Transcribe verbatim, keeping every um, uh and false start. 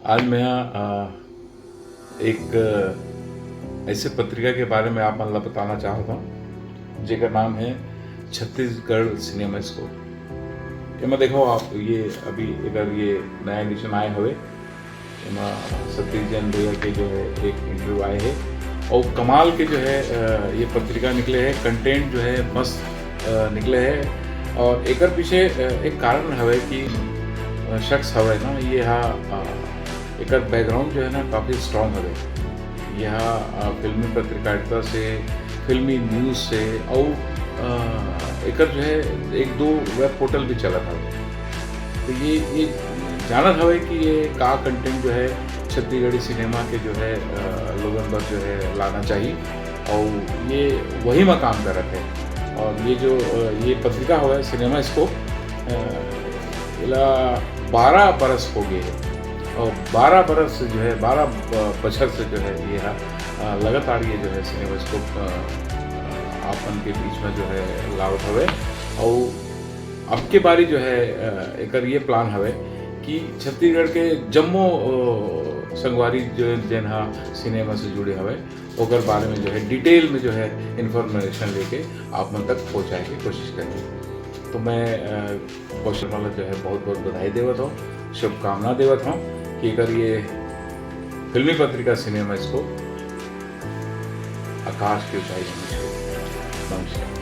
आज मैं, अ, एक, अ, ऐसे पत्रिका के बारे में आप मन ला बताना चाहत हूँ, जेकर नाम है छत्तीसगढ़ सिनेमा स्कोप। एमा देखो आप, ये अभी अगर ये नया एडिशन आए हवे, एमा सतीश जैन भैया के जो है एक इंटरव्यू आए है, और कमाल के जो है, अ, ये पत्रिका निकले है, कंटेंट जो है मस्त, अ, निकले है। और एकर पीछे, अ, एक कारण हवे कि, अ, शख्स हवे ना, ये हा, अ, एकर बैकग्राउंड जो है ना काफ़ी स्ट्रॉन्ग हवे। ये हा, अ, फिल्मी पत्रकारिता से, फिल्मी न्यूज़ से, और, अ, एकर जो है एक दो वेब पोर्टल भी चलत हवे। तो ये, ये जानत हवे कि ये का कंटेंट जो है छत्तीसगढ़ी सिनेमा के जो है, अ, लोगन बर जो है लाना चाहिए, और ये वही में काम करत है। और ये जो, अ, ये पत्रिका हवे सिनेमा स्कोप, अ, एला बारह बरस हो गए है, और बारह बरस से जो है, बारह ब-, बछर से जो है ये हा, अ, लगातार ये जो है सिनेमा स्कोप, अ, अ, आप मन के बीच में जो है लावत हवे। और अब के बारी जो है, अ, एकर ये प्लान हवे कि छत्तीसगढ़ के जम्मो, अ, संगवारी जो जेन हा सिनेमा से जुड़े हवे, ओकर बारे में जो है डिटेल में जो है इन्फॉर्मेशन लेके आप मन तक पहुंचाए के कोशिश करेंगे। तो मैं, अ, कौशल वाला जो है बहुत बहुत बधाई देवत हूँ, शुभकामना देवत हूँ कि एकर ये फिल्मी पत्रिका सिनेमा स्कोप आकाश की ऊंचाई में छुए। नमस्कार।